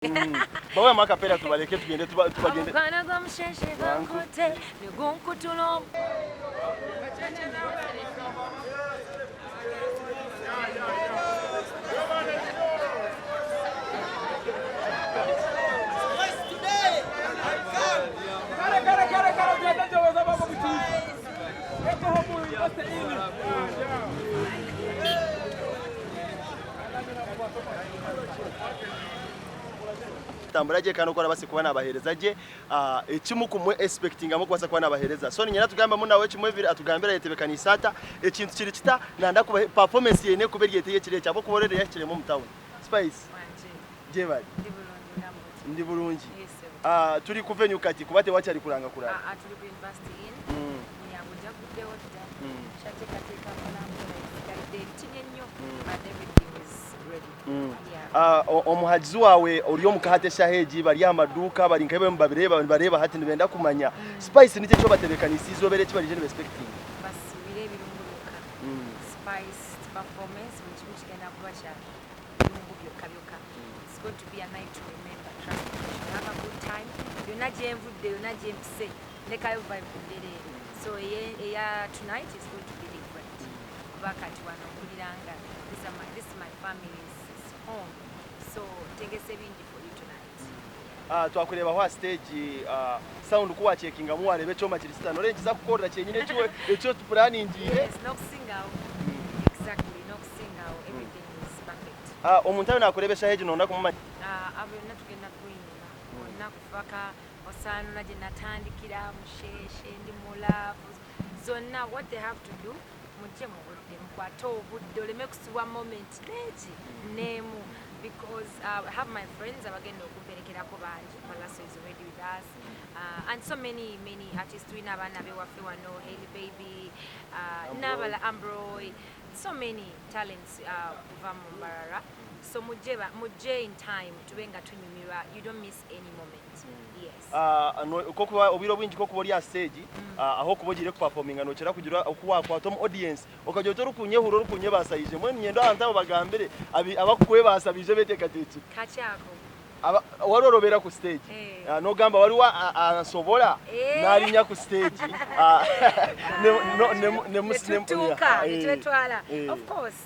Bawe akapera tubaleke tugende tubagende. Omukwano gw'omusheshe gankute nigunkutula. Tambura gye kandi oku arabaase kuba naabaheereza gye eki mukumwe expectingamu kubaasa kuba naabaheereza. So niinyenda tugambemu nawe kimwe bibiri atugambire ayetebeekaniise ata, ekintu kiri kita, nanda kuba performance ye eine kuba eri eta ey'ekiro ekyo ahabw'okuba already yahikiremu omu town. Spice, gyebare. Ndi burungi. Turi ku venue kati kuba tewakyari kuranga kurara. Omuhagizi waawe ori omu ka hati eshaaha egi bari aha maduuka bari nka bariyo nibabireeba nibareeba hati nibenda kumanya Spice niki eki obatebeekanisiize eizooba eri eki bariije nibeesipekitinga? Basuubire ebirungo byonka. Spice performance buri kimwe kigenda kuba kya birungo byonka byonka. It's going to be a night to remember trust me you shall have a good time. Yonna gyenvudde yonna gyempise ndekayo vibe ndereere. So eya tonight is going to be different. Kuba kati wano mpulira nga this are my, this is my family's home so ntegese bingi for you tonight. Ah, twakureebaho aha stage ah, sound ku wacekingamu wareeba ekyoma kiri sitani oreba nikiza kukukorera kyenyine eki eki otupuraningiire. Yes, n'okusingaho. Exactly, n'okusingaho. Everything is perfect. Ah, omuntu ariyo nakureeba eshaaha egi noyenda kumumanya? Ah, abo byonna tugenda kuyimba. Olunaku paka osaanula gye natandikira musheeshe ndi mu love zonna what they have to do mujje mu budde mukwate obudde oleme kusubwa moment neegi neemu because I have my friends abagenda okumperekerako bangi Pallaso is already with us and so many many artists tulina abaana bewaffe wano Hailey Baby nabala Ambroy so many talents kuva mu Mbarara so mujje mujje in time tube nga tunyumirwa you don't miss any moment yes. Kokuba obwire obwingi kokuba ori aha stage ahu okuba ogiire kupafominga nokira kugira oku wakwata omu audience okagira oti orikunyehurira orikunyebaasa aije mbwenu niinyenda abantu abo bagambire abakukwebasa baije beteekateekire. Kaki ako? Wari orobeera ku stage nogamba wariwo ansobora narinya ku stage netutuuka netwetwala of course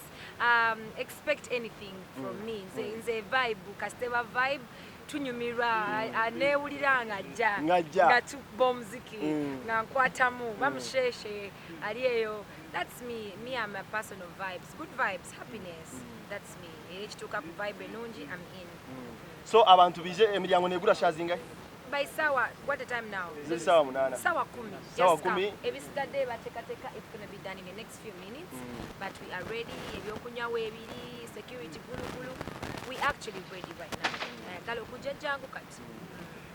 expect anything from me nze vibe kasita vibe tunyumirwa aneewulira ng'ajja nga tukuba omuziki nga nkwatamu bamusheshe ali eyo. That's me. Me, I'm a person of vibes, good vibes, happiness. That's me. Era ekituuka ku vibe ennungi, I'm in. So abantu bije emiryango negura shaaha zingahi? By sawa, what the time now? Ziri saawa 8. Sawa 10. Sawa 10. Ebisigadde bateekateeka, it's gonna be done in the next few minutes, but we are ready. Ebyokunywa weebiri, security gulugulu, we actually ready right now. Ayagala okujja jangu kati.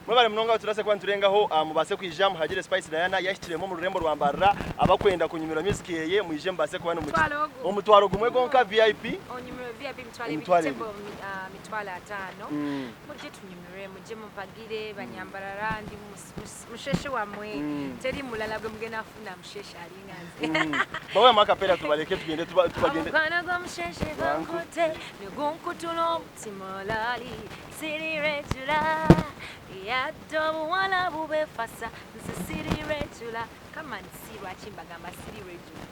Mwebale munonga turase kuba niturengaho mubase kwija muhagire Spice Diana yahikiremu omu rurembo rwa Mbarara abakwenda kunyumirwa music yeye mwije mubase kuba Omutwaro ogu. Omutwaro gumwe gonka VIP. Onyumirwe VIP 20,000. Emitwaro table ebiri. 50,000. Mujje tunyumirwe, mujje mumpagire banyambarara, ndi musheshe wammwe. Teri mulala gwe mugenda kufuna musheshe alinga nze. Bawe akapera tubaleke tugende tubagende. Omukwano gw'omusheshe gankute negunkutula omutima olaali siri regular yadde obuwala bubefasa nze siri regular. Come and see lwaki mbagamba siri regular.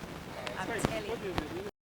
I'm telling you.